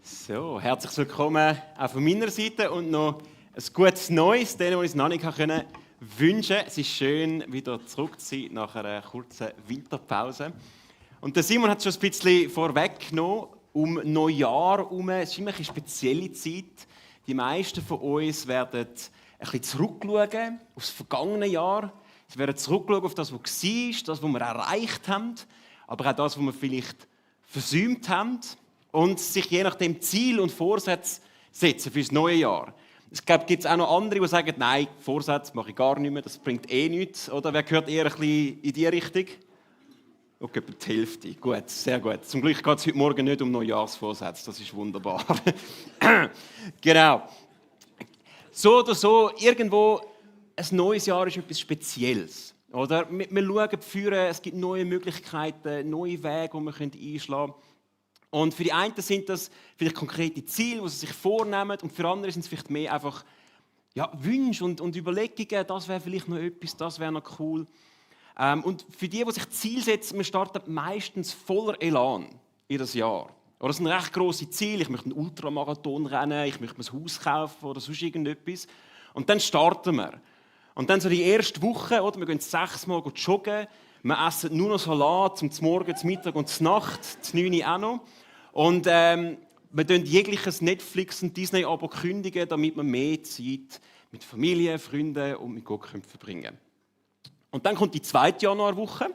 So, herzlich willkommen auch von meiner Seite und noch ein gutes Neues, denen, die ich es noch nicht wünschen konnte. Es ist schön, wieder zurück zu sein nach einer kurzen Winterpause. Und der Simon hat schon ein bisschen vorweggenommen, um Neujahr herum. Es ist immer eine spezielle Zeit. Die meisten von uns werden ein bisschen zurückschauen auf das vergangene Jahr. Sie werden zurückschauen auf das, was war, das, was wir erreicht haben, aber auch das, was wir vielleicht versäumt haben. Und sich je nachdem Ziel und Vorsätze setzen für das neue Jahr. Es gibt auch noch andere, die sagen, nein, Vorsätze mache ich gar nicht mehr, das bringt eh nichts. Oder wer gehört eher ein bisschen in diese Richtung? Okay, die Hälfte. Gut, sehr gut. Zum Glück geht es heute Morgen nicht um Neujahrsvorsätze, das ist wunderbar. Genau. So oder so, irgendwo, ein neues Jahr ist etwas Spezielles. Oder? Wir schauen führen, es gibt neue Möglichkeiten, neue Wege, die wir einschlagen können. Und für die einen sind das vielleicht konkrete Ziele, die sie sich vornehmen, und für andere sind es vielleicht mehr einfach Wünsche und Überlegungen, das wäre vielleicht noch etwas, das wäre noch cool. Und für die sich Ziele setzen, wir starten meistens voller Elan in das Jahr. Oder das sind recht grosse Ziele, ich möchte einen Ultramarathon rennen, ich möchte mir ein Haus kaufen oder sonst irgendetwas. Und dann starten wir. Und dann so die erste Woche, oder, wir gehen 6 Mal joggen, wir essen nur noch Salat zum Morgen, zum Mittag und zur Nacht, zum 9 Uhr auch noch. Und wir kündigen jegliches Netflix- und Disney-Abo kündigen, damit wir mehr Zeit mit Familie, Freunden und mit Gott verbringen können. Und dann kommt die 2. Januarwoche.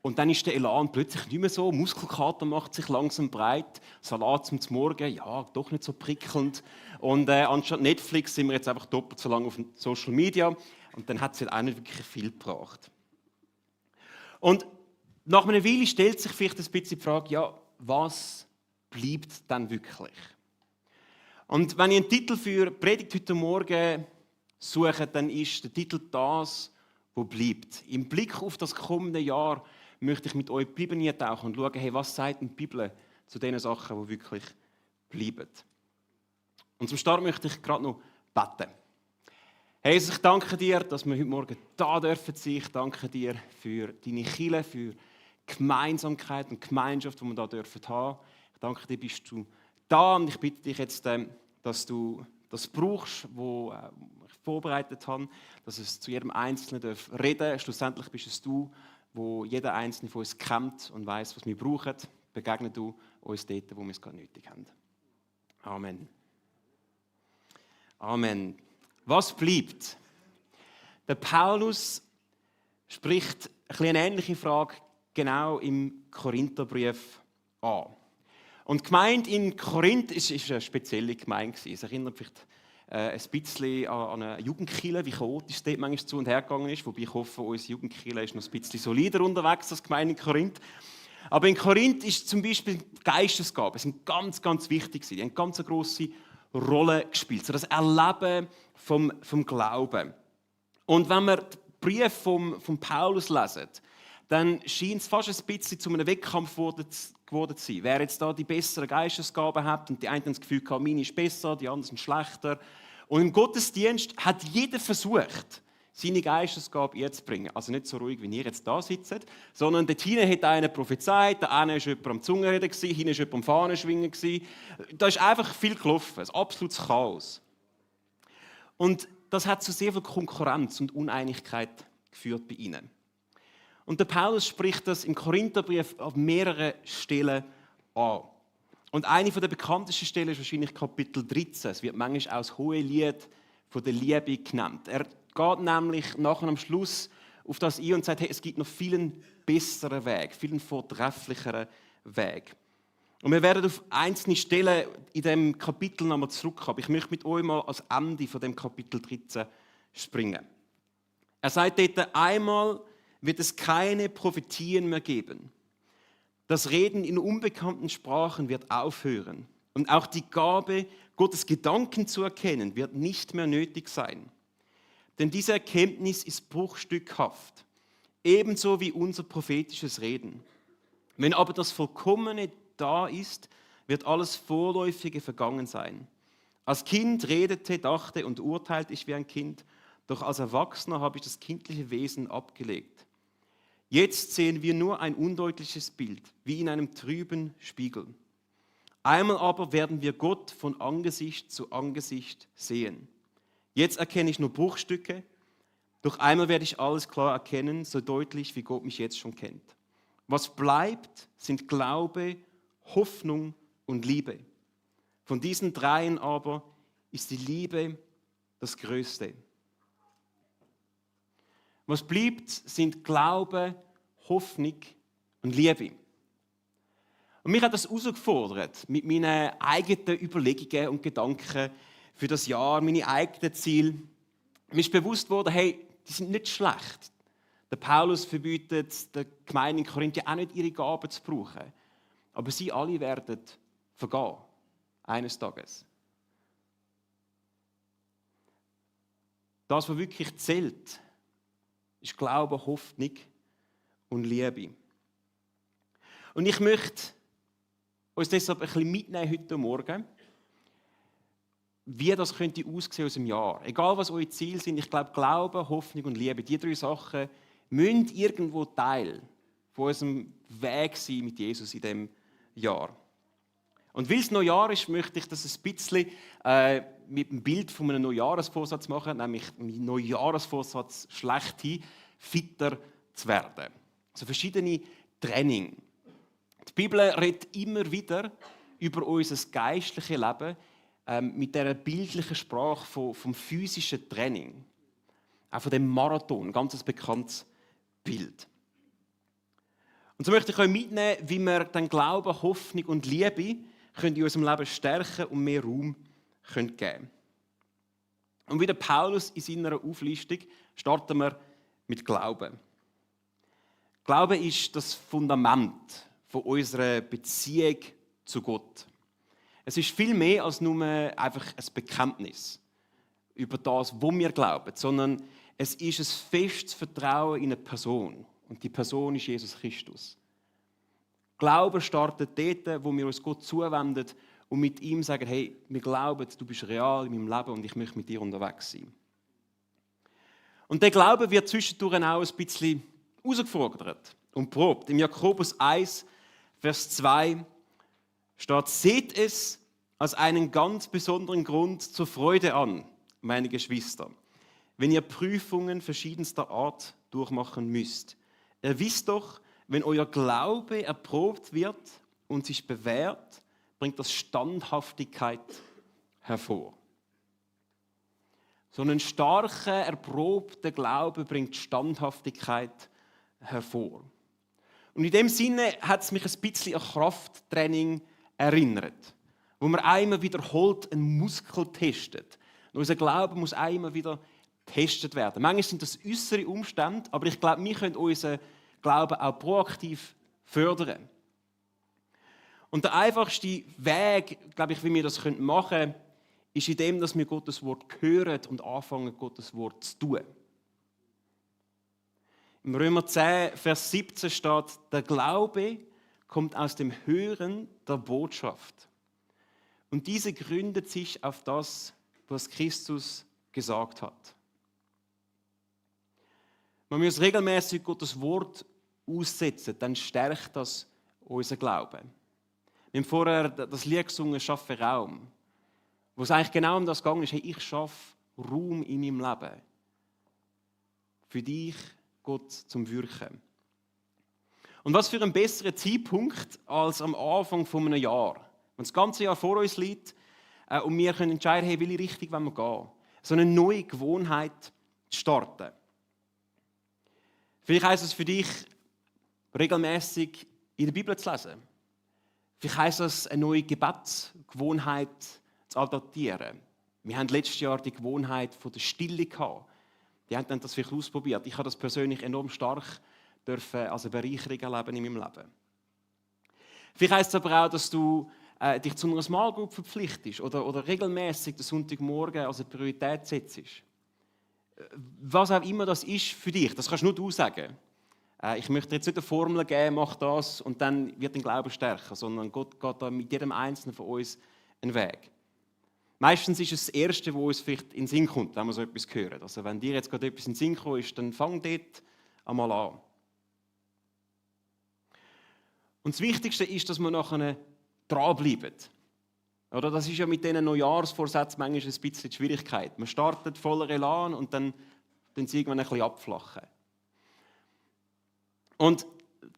Und dann ist der Elan plötzlich nicht mehr so. Muskelkater macht sich langsam breit. Salat zum Morgen, ja, doch nicht so prickelnd. Und anstatt Netflix sind wir jetzt einfach doppelt so lange auf Social Media. Und dann hat es halt auch nicht wirklich viel gebracht. Und nach einer Weile stellt sich vielleicht ein bisschen die Frage, ja, was bleibt dann wirklich? Und wenn ich einen Titel für Predigt heute Morgen suche, dann ist der Titel das, was bleibt. Im Blick auf das kommende Jahr möchte ich mit euch die Bibel eintauchen und schauen, hey, was sagt die Bibel zu den Sachen, die wirklich bleiben. Und zum Start möchte ich gerade noch beten. Hey Jesus, ich danke dir, dass wir heute Morgen da dürfen sein. Ich danke dir für deine Kirche, für Gemeinsamkeit und Gemeinschaft, die wir da dürfen haben. Ich danke dir, bist du da, und ich bitte dich jetzt, dass du das brauchst, was ich vorbereitet habe, dass es zu jedem Einzelnen reden darf. Schlussendlich bist es du, wo jeder Einzelne von uns kennt und weiß, was wir brauchen. Begegne du uns dort, wo wir es gerade nötig haben. Amen. Amen. Was bleibt? Der Paulus spricht eine ähnliche Frage genau im Korintherbrief an. Und die Gemeinde in Korinth ist eine spezielle Gemeinde. Es erinnert vielleicht ein bisschen an eine Jugendkirche, wie chaotisch es dort manchmal zu und her gegangen ist. Wobei ich hoffe, unsere Jugendkirche ist noch ein bisschen solider unterwegs als die Gemeinde in Korinth. Aber in Korinth ist zum Beispiel Geistesgaben sind ganz, ganz wichtig. Die haben eine ganz grosse Rolle gespielt. So das Erleben vom Glauben. Und wenn wir den Brief von Paulus lesen, dann scheint es fast ein bisschen zu einem Wettkampf geworden zu sein. Wer jetzt da die besseren Geistesgaben hat, und die einen haben das Gefühl, meine ist besser, die anderen sind schlechter. Und im Gottesdienst hat jeder versucht, seine Geistesgabe einzubringen. Also nicht so ruhig, wie ihr jetzt da sitzt, sondern dort hinten hat einer prophezeit, da eine war jemand am Zungenreden, hinten war jemand am Fahnenschwingen. Da ist einfach viel gelaufen, ein absolutes Chaos. Und das hat zu sehr viel Konkurrenz und Uneinigkeit geführt bei ihnen. Und der Paulus spricht das im Korintherbrief auf mehreren Stellen an. Und eine der bekanntesten Stellen ist wahrscheinlich Kapitel 13. Es wird manchmal auch das hohe Lied von der Liebe genannt. Er geht nämlich nachher am Schluss auf das ein und sagt, hey, es gibt noch viel besseren Weg, viel vortrefflicheren Weg. Und wir werden auf einzelne Stellen in diesem Kapitel nochmal zurückkommen. Ich möchte mit euch mal ans Ende von dem Kapitel 13 springen. Er sagt dort, einmal wird es keine Prophetien mehr geben. Das Reden in unbekannten Sprachen wird aufhören. Und auch die Gabe, Gottes Gedanken zu erkennen, wird nicht mehr nötig sein. Denn diese Erkenntnis ist bruchstückhaft, ebenso wie unser prophetisches Reden. Wenn aber das Vollkommene da ist, wird alles Vorläufige vergangen sein. Als Kind redete, dachte und urteilte ich wie ein Kind, doch als Erwachsener habe ich das kindliche Wesen abgelegt. Jetzt sehen wir nur ein undeutliches Bild, wie in einem trüben Spiegel. Einmal aber werden wir Gott von Angesicht zu Angesicht sehen. Jetzt erkenne ich nur Bruchstücke, doch einmal werde ich alles klar erkennen, so deutlich, wie Gott mich jetzt schon kennt. Was bleibt, sind Glaube, Hoffnung und Liebe. Von diesen dreien aber ist die Liebe das Größte. Was bleibt, sind Glaube, Hoffnung und Liebe. Und mich hat das herausgefordert, mit meinen eigenen Überlegungen und Gedanken für das Jahr, meine eigenen Ziele. Mir ist bewusst worden, hey, die sind nicht schlecht. Der Paulus verbietet der Gemeinde in Korinth auch nicht, ihre Gaben zu brauchen. Aber sie alle werden vergehen, eines Tages. Das, was wirklich zählt, ist Glaube, Hoffnung und Liebe. Und ich möchte uns deshalb ein bisschen mitnehmen heute Morgen, wie das könnte aussehen aus dem Jahr. Egal, was eure Ziele sind, ich glaube, Glaube, Hoffnung und Liebe, die drei Sachen müssen irgendwo Teil von unserem Weg sein mit Jesus in diesem Jahr. Und weil es Neujahr ist, möchte ich das ein bisschen mit dem Bild von einem Neujahresvorsatz machen, nämlich mein Neujahresvorsatz schlechthin, fitter zu werden. Also verschiedene Training. Die Bibel redet immer wieder über unser geistliches Leben mit dieser bildlichen Sprache vom physischen Training. Auch von dem Marathon, ganz ein bekanntes Bild. Und so möchte ich euch mitnehmen, wie wir dann Glauben, Hoffnung und Liebe in unserem Leben stärken und mehr Raum geben können. Und wie der Paulus in seiner Auflistung starten wir mit Glauben. Glaube ist das Fundament von unserer Beziehung zu Gott. Es ist viel mehr als nur einfach ein Bekenntnis über das, wo wir glauben, sondern es ist ein festes Vertrauen in eine Person. Und die Person ist Jesus Christus. Glaube startet dort, wo wir uns Gott zuwenden und mit ihm sagen, hey, wir glauben, du bist real in meinem Leben und ich möchte mit dir unterwegs sein. Und der Glaube wird zwischendurch auch ein bisschen herausgefordert und probt. Im Jakobus 1, Vers 2 steht, seht es als einen ganz besonderen Grund zur Freude an, meine Geschwister, wenn ihr Prüfungen verschiedenster Art durchmachen müsst. Ihr wisst doch, wenn euer Glaube erprobt wird und sich bewährt, bringt das Standhaftigkeit hervor. So ein starker, erprobter Glaube bringt Standhaftigkeit hervor. Und in dem Sinne hat es mich ein bisschen an Krafttraining erinnert, wo man einmal wiederholt einen Muskel testet. Und unser Glaube muss einmal wieder getestet werden. Manchmal sind das äußere Umstände, aber ich glaube, wir können unseren Glauben auch proaktiv fördern. Und der einfachste Weg, glaube ich, wie wir das machen können, ist in dem, dass wir Gottes Wort hören und anfangen, Gottes Wort zu tun. Im Römer 10, Vers 17 steht, der Glaube kommt aus dem Hören der Botschaft. Und diese gründet sich auf das, was Christus gesagt hat. Wenn wir uns regelmäßig Gottes Wort aussetzen, dann stärkt das unseren Glauben. Wir haben vorher das Lied gesungen, «Schaffe Raum», wo es eigentlich genau um das gegangen ist, hey, ich schaffe Raum in meinem Leben. Für dich, Gott, zum Wirken. Und was für ein besserer Zeitpunkt als am Anfang von einem Jahr. Wenn das ganze Jahr vor uns liegt und wir können entscheiden, hey, welche Richtung wollen wir gehen. So eine neue Gewohnheit zu starten. Vielleicht heisst es für dich, regelmäßig in der Bibel zu lesen. Vielleicht heisst es, eine neue Gebetsgewohnheit zu adaptieren. Wir haben letztes Jahr die Gewohnheit von der Stille gehabt. Die haben das vielleicht ausprobiert. Ich habe das persönlich enorm stark als eine Bereicherung erleben in meinem Leben. Vielleicht heisst es aber auch, dass du dich zu einer Small Group verpflichtest oder regelmäßig den Sonntagmorgen als eine Priorität setzt. Was auch immer das ist für dich, das kannst nur du sagen. Ich möchte jetzt nicht eine Formel geben, mach das und dann wird dein Glaube stärker, sondern Gott geht da mit jedem Einzelnen von uns einen Weg. Meistens ist es das Erste, was uns vielleicht in den Sinn kommt, wenn wir so etwas hören. Also wenn dir jetzt gerade etwas in den Sinn kommt, ist, dann fang dort einmal an. Und das Wichtigste ist, dass wir nachher dranbleiben. Oder das ist ja mit diesen Neujahrsvorsätzen manchmal ein bisschen die Schwierigkeit. Man startet voller Elan und dann sie irgendwann ein bisschen abflachen. Und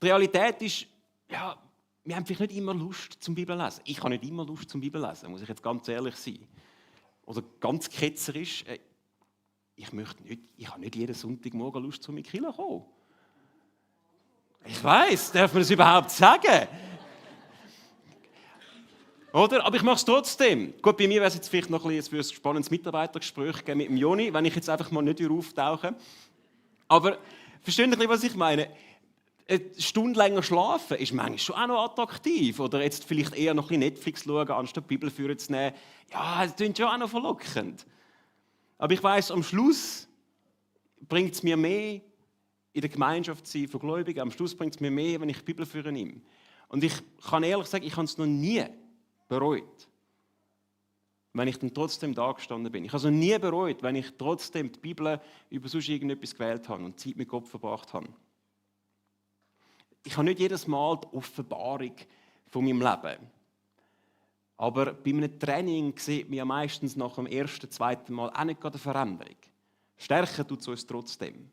die Realität ist, ja, wir haben vielleicht nicht immer Lust zum Bibellesen. Ich habe nicht immer Lust zum Bibellesen, muss ich jetzt ganz ehrlich sein. Oder ganz ketzerisch, ich habe nicht jeden Sonntagmorgen Lust, zum in die Kirche zu kommen. Ich weiss, darf man das überhaupt sagen? Oder? Aber ich mache es trotzdem. Gut, bei mir wäre es jetzt vielleicht noch ein spannendes Mitarbeitergespräch mit dem Joni, wenn ich jetzt einfach mal nicht auftauche. Aber versteht ihr, was ich meine? Eine Stunde länger schlafen ist manchmal schon auch noch attraktiv. Oder jetzt vielleicht eher noch ein bisschen Netflix schauen, anstatt die Bibel führen zu nehmen. Ja, das klingt schon auch noch verlockend. Aber ich weiss, am Schluss bringt es mir mehr, in der Gemeinschaft zu sein von Gläubigen. Am Schluss bringt es mir mehr, wenn ich die Bibel führen nehme. Und ich kann ehrlich sagen, ich habe es noch nie bereut, wenn ich dann trotzdem da gestanden bin. Ich habe es noch nie bereut, wenn ich trotzdem die Bibel über sonst irgendetwas gewählt habe und Zeit mit Gott verbracht habe. Ich habe nicht jedes Mal die Offenbarung von meinem Leben. Aber bei einem Training sieht man ja meistens nach dem ersten, zweiten Mal auch nicht gerade eine Veränderung. Stärken tut es uns trotzdem.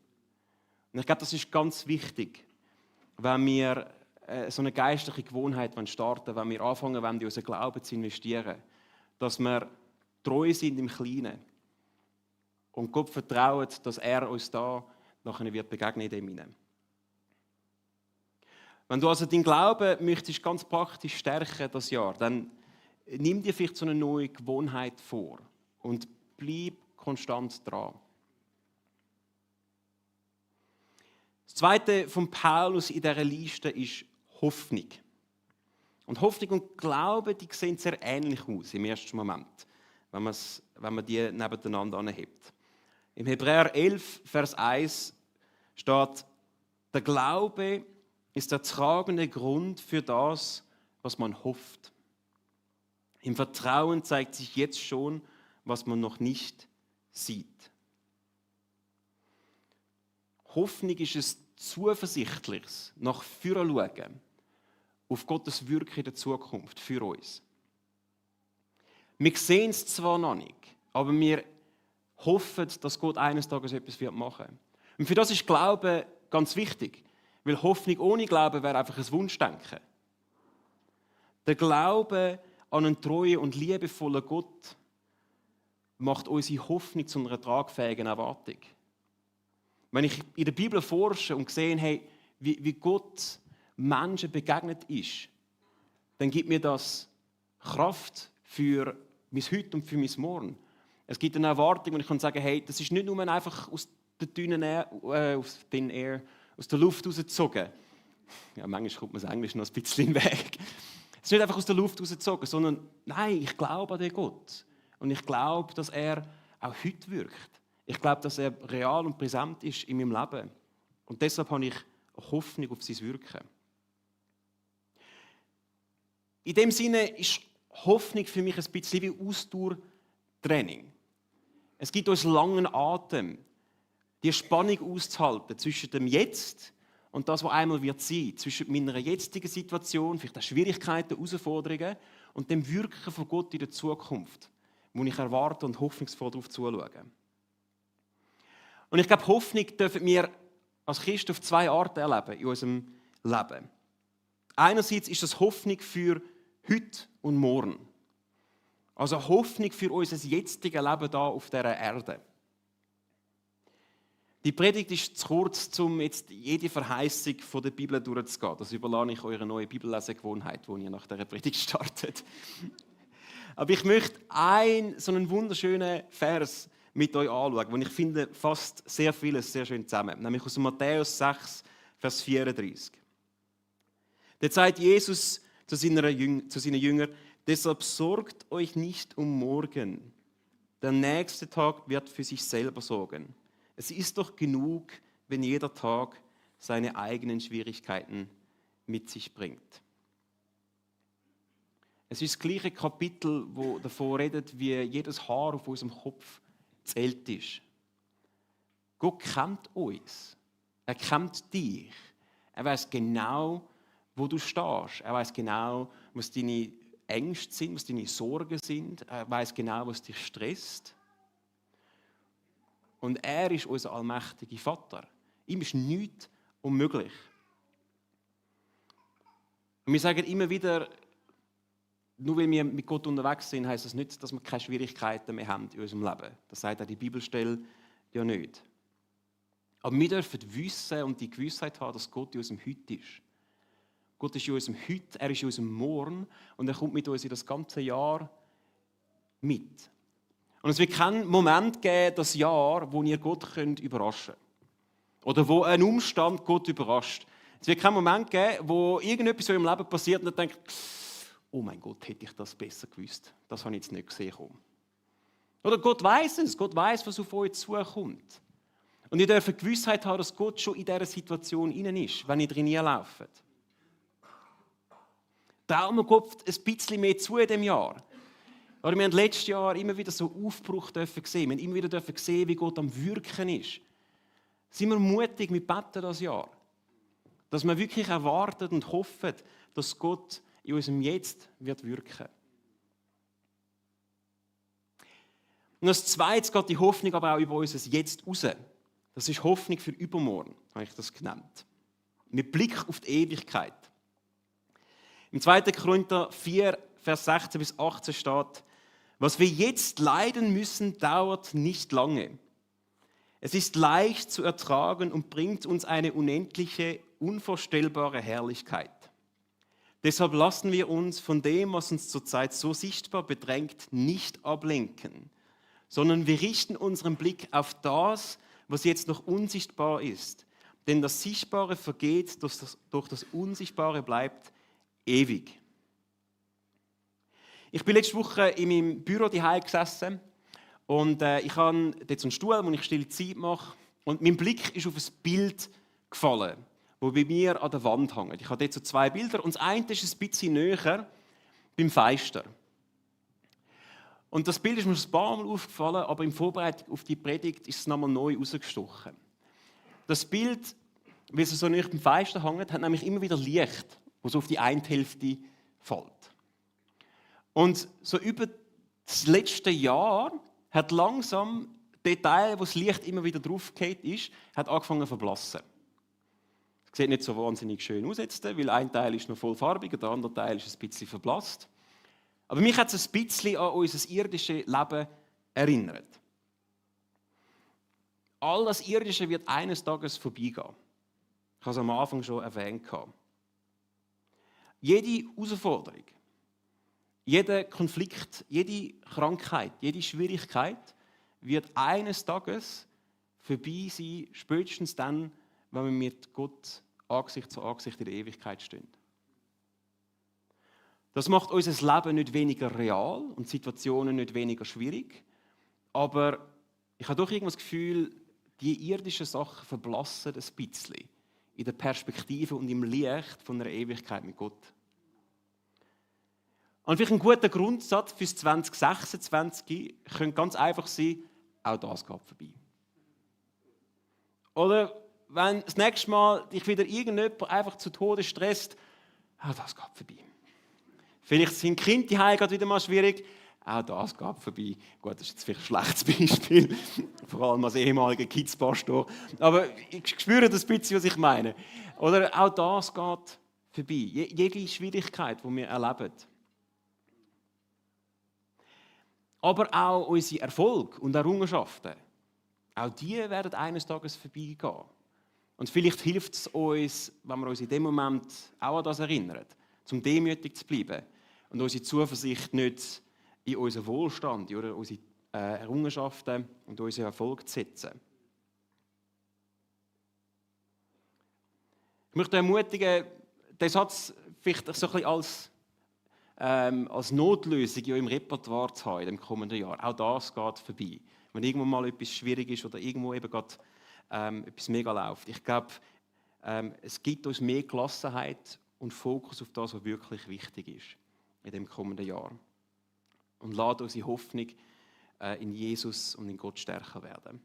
Und ich glaube, das ist ganz wichtig, wenn wir so eine geistliche Gewohnheit starten, wenn wir anfangen wollen, in unseren Glauben zu investieren, dass wir treu sind im Kleinen und Gott vertrauen, dass er uns da nachher wird begegnen in dem hinein. Wenn du also deinen Glauben möchtest ganz praktisch stärken das Jahr, dann nimm dir vielleicht so eine neue Gewohnheit vor und bleib konstant dran. Das Zweite von Paulus in dieser Liste ist Hoffnung. Und Hoffnung und Glaube, die sehen sehr ähnlich aus im ersten Moment, wenn man die nebeneinander anhebt. Im Hebräer 11, Vers 1 steht, der Glaube ist der tragende Grund für das, was man hofft. Im Vertrauen zeigt sich jetzt schon, was man noch nicht sieht. Hoffnung ist es Zuversichtliches, nach vorne schauen, auf Gottes Wirken in der Zukunft für uns. Wir sehen es zwar noch nicht, aber wir hoffen, dass Gott eines Tages etwas machen wird. Und für das ist Glaube ganz wichtig, weil Hoffnung ohne Glaube wäre einfach ein Wunschdenken. Der Glaube an einen treuen und liebevollen Gott macht unsere Hoffnung zu einer tragfähigen Erwartung. Wenn ich in der Bibel forsche und sehe, hey, wie Gott Menschen begegnet ist, dann gibt mir das Kraft für mein Heute und für mein Morgen. Es gibt eine Erwartung, und ich kann sagen, hey, das ist nicht nur einfach aus der dünnen Air, aus der Luft rausgezogen. Ja, manchmal kommt man das Englisch noch ein bisschen weg. Es ist nicht einfach aus der Luft rausgezogen, sondern nein, ich glaube an den Gott. Und ich glaube, dass er auch heute wirkt. Ich glaube, dass er real und präsent ist in meinem Leben. Und deshalb habe ich Hoffnung auf sein Wirken. In dem Sinne ist Hoffnung für mich ein bisschen wie Ausdauertraining. Es gibt uns langen Atem, die Spannung auszuhalten zwischen dem Jetzt und das, was einmal wird sein, zwischen meiner jetzigen Situation, vielleicht auch Schwierigkeiten, Herausforderungen und dem Wirken von Gott in der Zukunft, wo ich erwarte und hoffnungsvoll darauf zuschaue. Und ich glaube, Hoffnung dürfen wir als Christen auf zwei Arten erleben in unserem Leben. Einerseits ist das Hoffnung für heute und morgen. Also Hoffnung für unser jetziges Leben hier auf dieser Erde. Die Predigt ist zu kurz, um jetzt jede Verheißung von der Bibel durchzugehen. Das überlasse ich eurer neuen Bibellesegewohnheit, die ihr nach dieser Predigt startet. Aber ich möchte so einen wunderschönen Vers mit euch anschauen, wo ich finde, fasst sehr vieles sehr schön zusammen. Nämlich aus Matthäus 6, Vers 34. Dort sagt Jesus zu seinen Jüngern, deshalb sorgt euch nicht um morgen. Der nächste Tag wird für sich selber sorgen. Es ist doch genug, wenn jeder Tag seine eigenen Schwierigkeiten mit sich bringt. Es ist das gleiche Kapitel, wo davon redet, wie jedes Haar auf unserem Kopf zählt ist. Gott kennt uns. Er kennt dich. Er weiß genau, wo du stehst. Er weiß genau, was deine Ängste sind, was deine Sorgen sind. Er weiß genau, was dich stresst. Und er ist unser allmächtiger Vater. Ihm ist nichts unmöglich. Und wir sagen immer wieder, nur weil wir mit Gott unterwegs sind, heisst das nicht, dass wir keine Schwierigkeiten mehr haben in unserem Leben. Das sagt auch die Bibelstelle ja nicht. Aber wir dürfen wissen und die Gewissheit haben, dass Gott in unserem Heute ist. Gott ist in unserem Heute, er ist in unserem Morgen und er kommt mit uns in das ganze Jahr mit. Und es wird keinen Moment geben, das Jahr, wo ihr Gott überraschen könnt. Oder wo ein Umstand Gott überrascht. Es wird keinen Moment geben, wo irgendetwas in eurem Leben passiert und ihr denkt, oh mein Gott, hätte ich das besser gewusst. Das habe ich jetzt nicht gesehen. Oder Gott weiß es. Gott weiß, was auf euch zukommt. Und ihr dürft die Gewissheit haben, dass Gott schon in dieser Situation innen ist, wenn ihr drin lauft. Trauen wir Gott ein bisschen mehr zu in diesem Jahr. Oder wir haben letztes Jahr immer wieder so Aufbruch gesehen. Wir haben immer wieder sehen, wie Gott am Wirken ist. Sind wir mutig, wir beten das Jahr. Dass wir wirklich erwarten und hoffen, dass Gott in unserem Jetzt wird wirken. Und als Zweites geht die Hoffnung aber auch über unser Jetzt raus. Das ist Hoffnung für übermorgen, habe ich das genannt. Mit Blick auf die Ewigkeit. Im 2. Korinther 4, Vers 16 bis 18 steht, was wir jetzt leiden müssen, dauert nicht lange. Es ist leicht zu ertragen und bringt uns eine unendliche, unvorstellbare Herrlichkeit. Deshalb lassen wir uns von dem, was uns zurzeit so sichtbar bedrängt, nicht ablenken, sondern wir richten unseren Blick auf das, was jetzt noch unsichtbar ist. Denn das Sichtbare vergeht, doch das Unsichtbare bleibt ewig. Ich bin letzte Woche in meinem Büro daheim gesessen und ich habe dort so einen Stuhl, wo ich stille Zeit mache. Und mein Blick ist auf ein Bild gefallen, das bei mir an der Wand hängt. Ich habe dort so 2 Bilder und das eine ist ein bisschen näher beim Fenster. Und das Bild ist mir ein paar Mal aufgefallen, aber in Vorbereitung auf die Predigt ist es nochmal neu rausgestochen. Das Bild, wie es so nicht beim Fenster hängt, hat nämlich immer wieder Licht, das so auf die eine Hälfte fällt. Und so über das letzte Jahr hat langsam der Teil, wo das Licht immer wieder draufgefallen ist, hat angefangen zu verblassen. Es sieht nicht so wahnsinnig schön aus jetzt, weil ein Teil ist noch voll farbig und der andere Teil ist ein bisschen verblasst. Aber mich hat es ein bisschen an unser irdisches Leben erinnert. All das Irdische wird eines Tages vorbeigehen. Ich habe es am Anfang schon erwähnt. Jede Herausforderung, jeder Konflikt, jede Krankheit, jede Schwierigkeit wird eines Tages vorbei sein, spätestens dann, wenn wir mit Gott Angesicht zu Angesicht in der Ewigkeit stehen. Das macht unser Leben nicht weniger real und Situationen nicht weniger schwierig, aber ich habe doch irgendwas das Gefühl, die irdischen Sachen verblassen ein bisschen in der Perspektive und im Licht von einer Ewigkeit mit Gott. Und vielleicht ein guter Grundsatz für 2026 könnte ganz einfach sein, auch das geht vorbei. Oder wenn das nächste Mal dich wieder irgendjemand einfach zu Tode stresst, auch das geht vorbei. Vielleicht sind Kinder zu Hause wieder mal schwierig, auch das geht vorbei. Gut, das ist jetzt vielleicht ein schlechtes Beispiel, vor allem als ehemaliger Kidspastor. Aber ich spüre das ein bisschen, was ich meine. Oder auch das geht vorbei. Jede Schwierigkeit, die wir erleben. Aber auch unsere Erfolge und Errungenschaften, auch die werden eines Tages vorbeigehen. Und vielleicht hilft es uns, wenn wir uns in dem Moment auch an das erinnern, zum demütig zu bleiben und unsere Zuversicht nicht in unseren Wohlstand, in unsere Errungenschaften und unseren Erfolg zu setzen. Ich möchte ermutigen, den Satz vielleicht so ein bisschen als Notlösung in eurem Repertoire zu haben in dem kommenden Jahr. Auch das geht vorbei. Wenn irgendwo mal etwas schwierig ist oder irgendwo eben gerade etwas mega läuft. Ich glaube, es gibt uns mehr Gelassenheit und Fokus auf das, was wirklich wichtig ist in dem kommenden Jahr. Und lasst unsere Hoffnung in Jesus und in Gott stärker werden.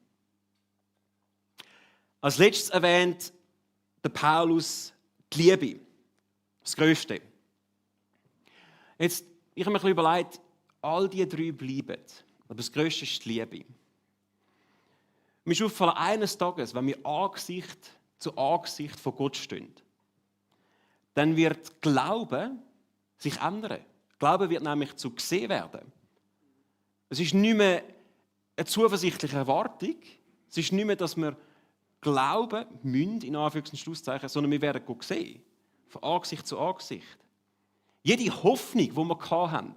Als letztes erwähnt der Paulus die Liebe, das Größte. Jetzt, ich habe mir ein bisschen überlegt, all die drei bleiben. Aber das Größte ist die Liebe. Mir ist aufgefallen, eines Tages, wenn wir Angesicht zu Angesicht vor Gott stehen, dann wird Glauben sich ändern. Glauben wird nämlich zu gesehen werden. Es ist nicht mehr eine zuversichtliche Erwartung. Es ist nicht mehr, dass wir glauben müssen, in Anführungs- und Schlusszeichen, sondern wir werden Gott sehen. Von Angesicht zu Angesicht. Jede Hoffnung, die wir hatten,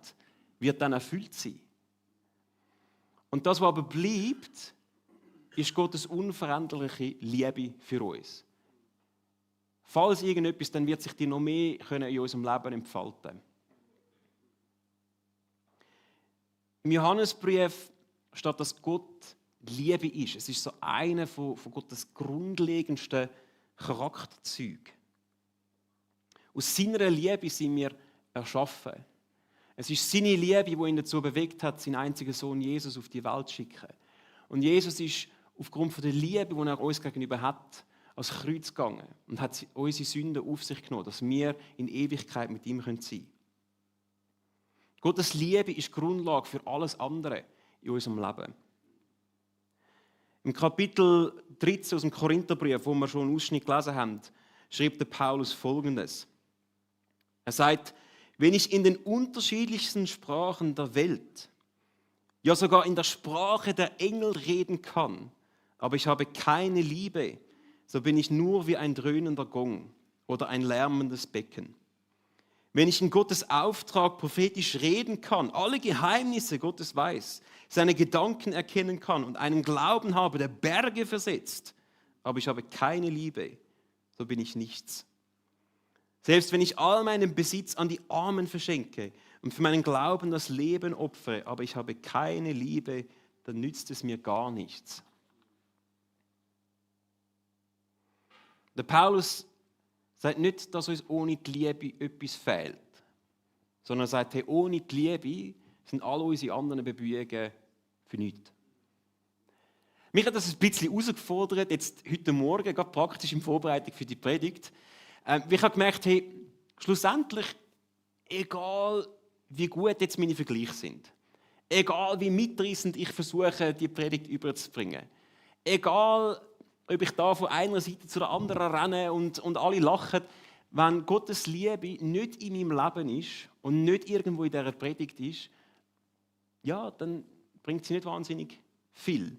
wird dann erfüllt sein. Und das, was aber bleibt, ist Gottes unveränderliche Liebe für uns. Falls irgendetwas, dann wird sich die noch mehr in unserem Leben entfalten. Im Johannesbrief steht, dass Gott Liebe ist. Es ist so einer von Gottes grundlegendsten Charakterzügen. Aus seiner Liebe sind wir erschaffen. Es ist seine Liebe, die ihn dazu bewegt hat, seinen einzigen Sohn Jesus auf die Welt zu schicken. Und Jesus ist aufgrund der Liebe, die er uns gegenüber hat, ans Kreuz gegangen und hat unsere Sünden auf sich genommen, dass wir in Ewigkeit mit ihm sein können. Gottes Liebe ist die Grundlage für alles andere in unserem Leben. Im Kapitel 13 aus dem Korintherbrief, wo wir schon einen Ausschnitt gelesen haben, schreibt der Paulus Folgendes. Er sagt, wenn ich in den unterschiedlichsten Sprachen der Welt, ja sogar in der Sprache der Engel reden kann, aber ich habe keine Liebe, so bin ich nur wie ein dröhnender Gong oder ein lärmendes Becken. Wenn ich in Gottes Auftrag prophetisch reden kann, alle Geheimnisse Gottes weiß, seine Gedanken erkennen kann und einen Glauben habe, der Berge versetzt, aber ich habe keine Liebe, so bin ich nichts. Selbst wenn ich all meinen Besitz an die Armen verschenke und für meinen Glauben das Leben opfere, aber ich habe keine Liebe, dann nützt es mir gar nichts. Der Paulus sagt nicht, dass uns ohne die Liebe etwas fehlt, sondern er sagt, hey, ohne die Liebe sind alle unsere anderen Bemühungen für nichts. Mich hat das ein bisschen herausgefordert, jetzt heute Morgen, gerade praktisch in Vorbereitung für die Predigt. Ich habe gemerkt, hey, schlussendlich, egal wie gut jetzt meine Vergleiche sind, egal wie mitreißend ich versuche, die Predigt überzubringen, egal ob ich da von einer Seite zu der anderen renne und alle lachen, wenn Gottes Liebe nicht in meinem Leben ist und nicht irgendwo in dieser Predigt ist, ja, dann bringt sie nicht wahnsinnig viel.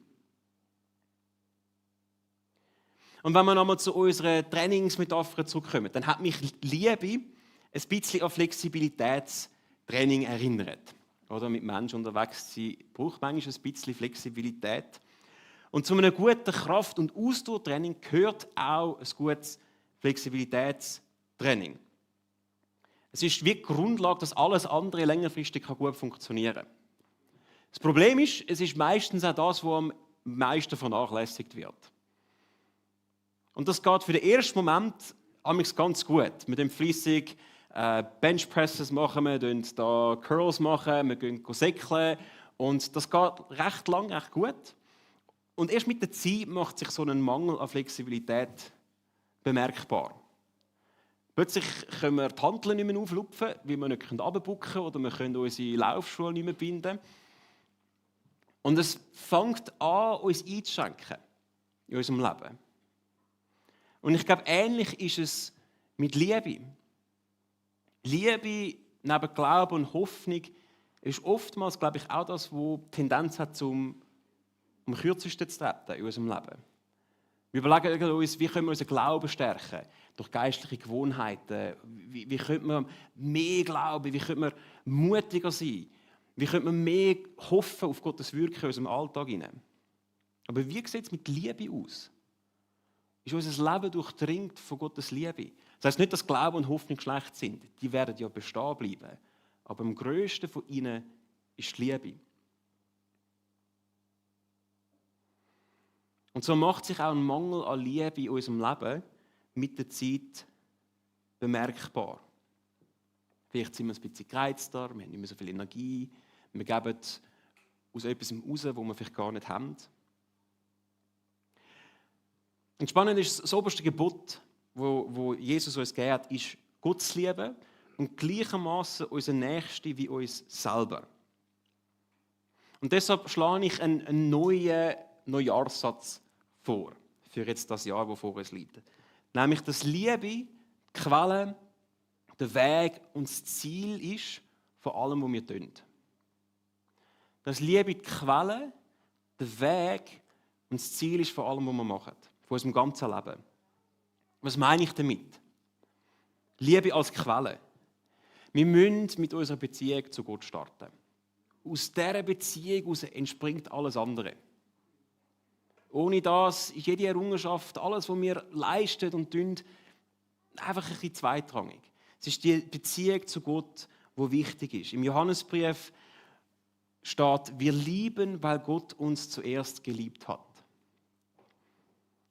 Und wenn wir nochmal zu unserer Trainingsmetapher zurückkommen, dann hat mich Liebe ein bisschen an Flexibilitätstraining erinnert. Oder mit Menschen unterwegs sein, braucht manchmal ein bisschen Flexibilität. Und zu einem guten Kraft- und Ausdauertraining gehört auch ein gutes Flexibilitätstraining. Es ist wie die Grundlage, dass alles andere längerfristig gut funktionieren kann. Das Problem ist, es ist meistens auch das, was am meisten vernachlässigt wird. Und das geht für den ersten Moment ganz gut. Wir machen fleissig Benchpresses machen, wir machen da Curls machen, wir gehen säckeln und das geht recht lang, recht gut. Und erst mit der Zeit macht sich so ein Mangel an Flexibilität bemerkbar. Plötzlich können wir die Hanteln nicht mehr auflupfen, weil wir nicht runterbucken können oder wir können unsere Laufschuhe nicht mehr binden. Und es fängt an, uns einzuschränken in unserem Leben. Und ich glaube, ähnlich ist es mit Liebe. Liebe neben Glauben und Hoffnung ist oftmals, glaube ich, auch das, was die Tendenz hat, am kürzesten zu treten in unserem Leben. Wir überlegen uns, wie können wir unseren Glauben stärken? Durch geistliche Gewohnheiten. Wie können wir mehr glauben? Wie können wir mutiger sein? Wie können wir mehr hoffen auf Gottes Wirken in unserem Alltag hinein? Aber wie sieht es mit Liebe aus? Ist unser Leben durchdringt von Gottes Liebe? Das heisst nicht, dass Glaube und Hoffnung schlecht sind. Die werden ja bestehen bleiben. Aber am grössten von ihnen ist die Liebe. Und so macht sich auch ein Mangel an Liebe in unserem Leben mit der Zeit bemerkbar. Vielleicht sind wir ein bisschen gereizter, wir haben nicht mehr so viel Energie, wir geben aus etwas raus, was wir vielleicht gar nicht haben. Und spannend ist, das oberste Gebot, wo Jesus uns gegeben hat, ist Gott zu lieben und gleichermaßen unseren Nächsten wie uns selber. Und deshalb schlage ich einen neuen Neujahrssatz vor, für jetzt das Jahr, das vor uns liegt. Nämlich, dass Liebe die Quelle, der Weg und das Ziel ist von allem, was wir tun. Dass Liebe die Quelle, der Weg und das Ziel ist von allem, was wir machen. Von unserem ganzen Leben. Was meine ich damit? Liebe als Quelle. Wir müssen mit unserer Beziehung zu Gott starten. Aus dieser Beziehung heraus entspringt alles andere. Ohne das ist jede Errungenschaft, alles, was wir leisten und tun, einfach ein bisschen zweitrangig. Es ist die Beziehung zu Gott, die wichtig ist. Im Johannesbrief steht, wir lieben, weil Gott uns zuerst geliebt hat.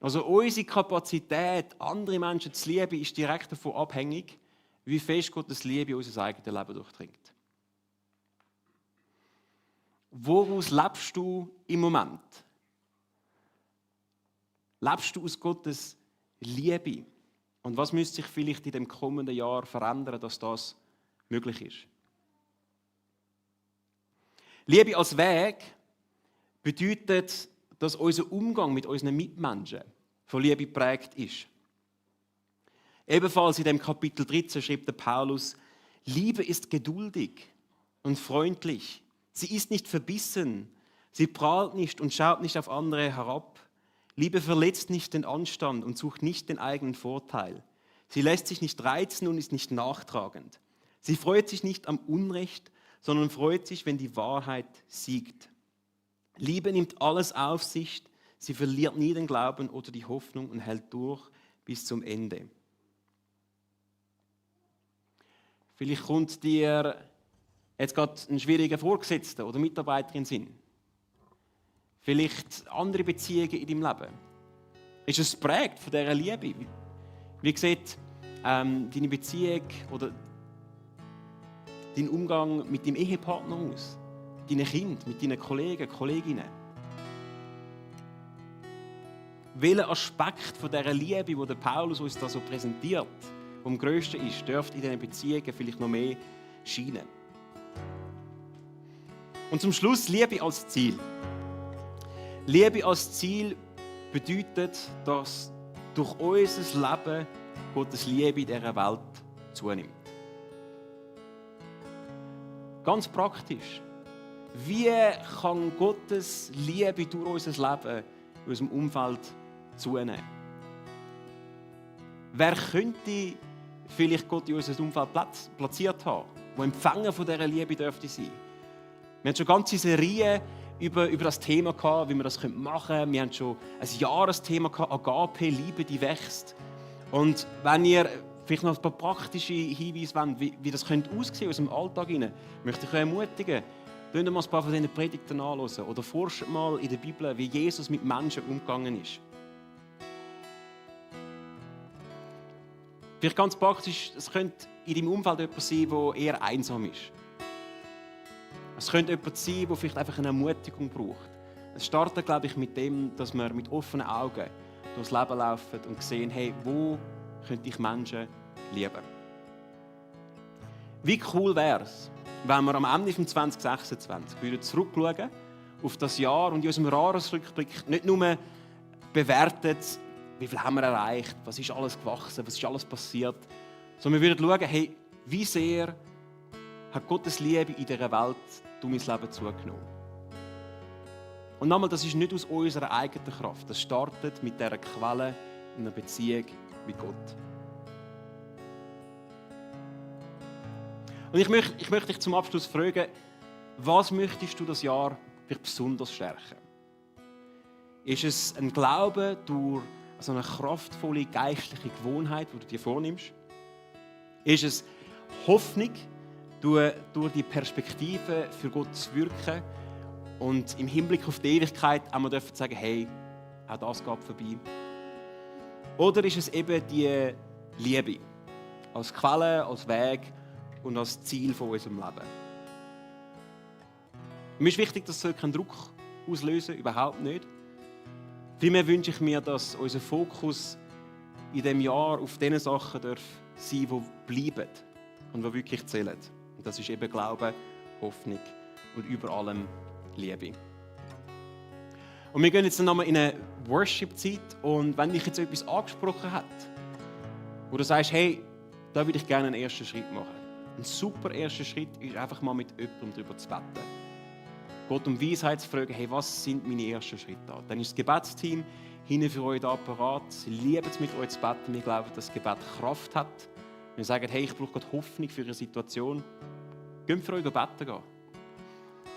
Also unsere Kapazität, andere Menschen zu lieben, ist direkt davon abhängig, wie fest Gottes Liebe unser eigenes Leben durchdringt. Woraus lebst du im Moment? Lebst du aus Gottes Liebe? Und was müsste sich vielleicht in dem kommenden Jahr verändern, dass das möglich ist? Liebe als Weg bedeutet, dass unser Umgang mit unseren Mitmenschen von Liebe geprägt ist. Ebenfalls in dem Kapitel 13 schreibt der Paulus, Liebe ist geduldig und freundlich. Sie ist nicht verbissen. Sie prahlt nicht und schaut nicht auf andere herab. Liebe verletzt nicht den Anstand und sucht nicht den eigenen Vorteil. Sie lässt sich nicht reizen und ist nicht nachtragend. Sie freut sich nicht am Unrecht, sondern freut sich, wenn die Wahrheit siegt. Liebe nimmt alles auf sich, sie verliert nie den Glauben oder die Hoffnung und hält durch bis zum Ende. Vielleicht kommt dir jetzt gerade ein schwieriger Vorgesetzter oder Mitarbeiter in den Sinn. Vielleicht andere Beziehungen in deinem Leben. Ist es geprägt von dieser Liebe? Wie sieht deine Beziehung oder dein Umgang mit deinem Ehepartner aus? Mit deinen Kindern, mit deinen Kollegen, Kolleginnen? Welcher Aspekt von dieser Liebe, die der Paulus uns da so präsentiert, der am grössten ist, dürfte in diesen Beziehungen vielleicht noch mehr scheinen? Und zum Schluss Liebe als Ziel. Liebe als Ziel bedeutet, dass durch unser Leben Gottes Liebe in dieser Welt zunimmt. Ganz praktisch. Wie kann Gottes Liebe durch unser Leben in unserem Umfeld zunehmen? Wer könnte vielleicht Gott in unserem Umfeld platziert haben, der Empfänger von dieser Liebe dürfte sein? Wir haben schon ganze Serien über das Thema gehabt, wie wir das machen können. Wir haben schon ein Jahresthema gehabt, Agape, Liebe, die wächst. Und wenn ihr vielleicht noch ein paar praktische Hinweise wollt, wie das aussehen könnte aus unserem Alltag, möchte ich euch ermutigen, hört mal ein paar von diesen Predigten anhören oder forscht mal in der Bibel, wie Jesus mit Menschen umgegangen ist. Vielleicht ganz praktisch, es könnte in deinem Umfeld jemand sein, der eher einsam ist. Es könnte jemand sein, der vielleicht einfach eine Ermutigung braucht. Es startet, glaube ich, mit dem, dass wir mit offenen Augen durchs Leben laufen und sehen, hey, wo könnte ich Menschen lieben? Wie cool wäre es, wenn wir am Ende von 2026 wieder zurückschauen auf das Jahr und in unserem Jahresrückblick nicht nur bewerten, wie viel haben wir erreicht, was ist alles gewachsen, was ist alles passiert, sondern wir würden schauen, hey, wie sehr hat Gottes Liebe in dieser Welt durch mein Leben zugenommen. Und nochmal, das ist nicht aus unserer eigenen Kraft. Das startet mit dieser Quelle in einer Beziehung mit Gott. Und ich möchte dich zum Abschluss fragen, was möchtest du das Jahr besonders stärken? Ist es ein Glaube durch so eine kraftvolle geistliche Gewohnheit, die du dir vornimmst? Ist es Hoffnung durch die Perspektive für Gott zu wirken und im Hinblick auf die Ewigkeit auch mal sagen, hey, auch das geht vorbei? Oder ist es eben die Liebe als Quelle, als Weg und als Ziel von unserem Leben? Mir ist wichtig, dass es keinen Druck auslösen, überhaupt nicht. Vielmehr wünsche ich mir, dass unser Fokus in diesem Jahr auf den Sachen sein darf, die bleiben. und die wirklich zählen. Und das ist eben Glaube, Hoffnung und über allem Liebe. Und wir gehen jetzt nochmal in eine Worship-Zeit und wenn dich jetzt etwas angesprochen hat, wo du sagst, hey, da würde ich gerne einen ersten Schritt machen. Ein super erster Schritt ist einfach mal mit jemandem darüber zu beten. Gott um Weisheit zu fragen, hey, was sind meine ersten Schritte da? Dann ist das Gebetsteam hinten für euch da parat. Sie lieben es, mit euch zu beten. Wir glauben, dass das Gebet Kraft hat. Wir sagen, hey, ich brauche Gott Hoffnung für Ihre Situation. Geht für euch beten gehen.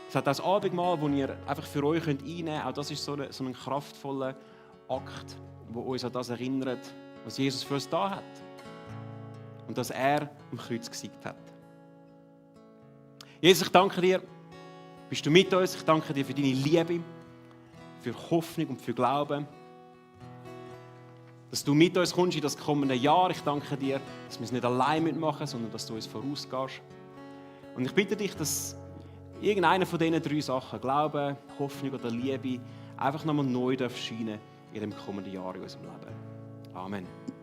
Es hat das Abendmahl, das ihr einfach für euch einnehmen könnt. Auch das ist so ein kraftvoller Akt, der uns an das erinnert, was Jesus für uns da hat. Und dass er am Kreuz gesiegt hat. Jesus, ich danke dir, bist du mit uns. Ich danke dir für deine Liebe, für Hoffnung und für Glauben. Dass du mit uns kommst in das kommende Jahr. Ich danke dir, dass wir es nicht allein mitmachen, sondern dass du uns vorausgehst. Und ich bitte dich, dass irgendeine von diesen 3 Sachen, Glaube, Hoffnung oder Liebe, einfach nochmal neu scheinen in dem kommenden Jahr in unserem Leben. Amen.